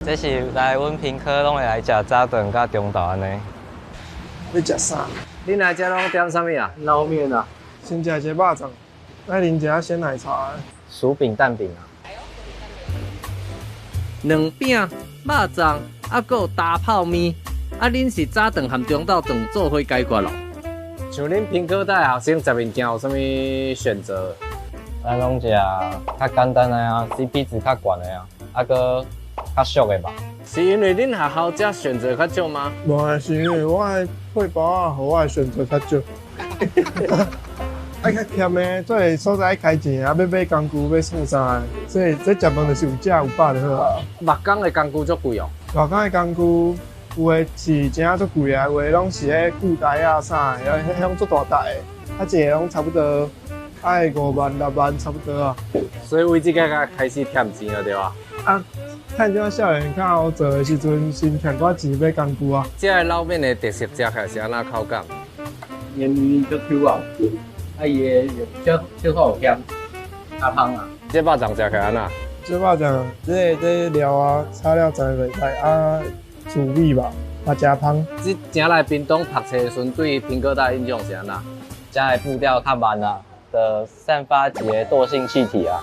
這是來阮屏科攏會來食早頓佮中晝按呢。欲食啥？恁來遮攏點啥物啊？撈麵啊。先食一个肉粽，愛啉一下鮮奶茶。薯餅蛋餅啊。兩餅、肉粽，啊，閣有焦泡麵。啊，恁是早頓和中晝頓做伙解決咯？像恁屏科大學生食物件有啥物選擇？咱攏食較簡單的啊，CP 值較懸的啊，啊閣較俗的吧。是因為恁學校遮選擇較少嗎？無，是因為我的配包仔予我的選擇較少。愛較儉的，做个所在愛開錢啊，欲買工具欲創啥的，所以這食飯就是有食有飽就好啊。木工的工具足貴哦。木工的工具有的是真正足貴啊，有的攏是彼舊台啊啥的，彼種足大台的，啊一个攏差不多愛5萬6萬差不多啊。所以為這个才開始添錢了對吧？啊，趁這少年較好做的時陣，先添寡錢買工具啊。這个撈麵的特色食起來是按怎口感？綿綿足 Q 啊，啊伊的小小可有鹹，較香啊。這肉粽食起來按怎？這肉粽，這料啊，炒了知袂歹啊，滋味吧，嘛誠芳。這正來屏東讀冊的時陣，對屏科大印象是按怎？遮的步調較慢啊，就散發一个惰性氣體啊。